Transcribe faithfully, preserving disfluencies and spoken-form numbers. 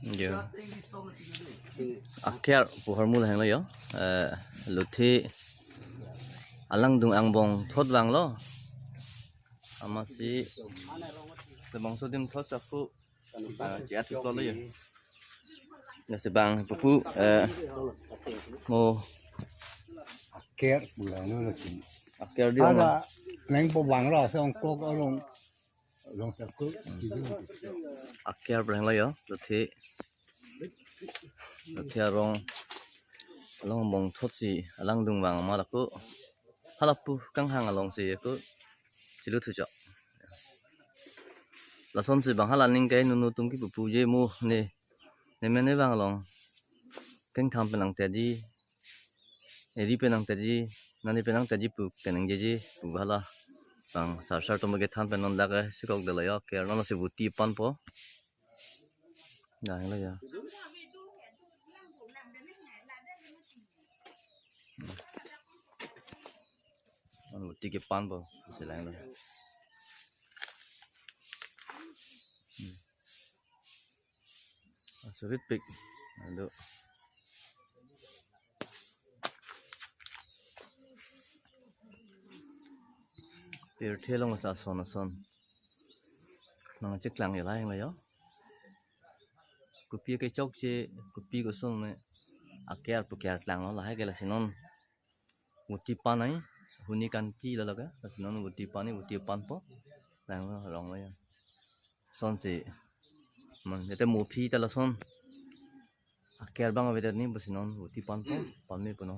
Yo. Aker pu ahormu lahelo yo. Eh, lothe alangdung angbong thot vanglo. Amatsi labangso adim thot sapu, ah, che-at thot lo yo. Lasi bang pupu, eh, mo aker pu lahelo lasi. Aker di ada neng po vanglo, song kok along. Along saku. Aker pu lahelo yo, lothe. Lothe arong along angbong thotsi alangdung vang amat ako. Halapu kanghang alongsi ako. Chilu thu chok. Lasonsi bang hala ning kai nunu tum kipupu je mo ne. Ne mene vang along. Kengtham penang tedi. Eri penang tedi. Nani penang tedi pu kenang jeje pu hala. Bang sar sar tum kethan pen non dak, eh, sikok delo yo. Aker non si voti panpo. Lahelo yo. Non voti ke panpo. Lahelo. Hmm. Asurit pik. Aduh. Pirthe along sa ason ason. Nangcheklang yo lahelo yo. Kopi kechokche, kopi koson ne. Aker pu aker klanglo lahai ke lasi non. Voti pan ai, huni kanti lo lake, lasi non voti pan ai, voti panpo. Lahelo arong lo yo. Sonsi. Man, jete mo aphi ta lason. Aker bang avedet ni pusi non voti panpo, panme puno.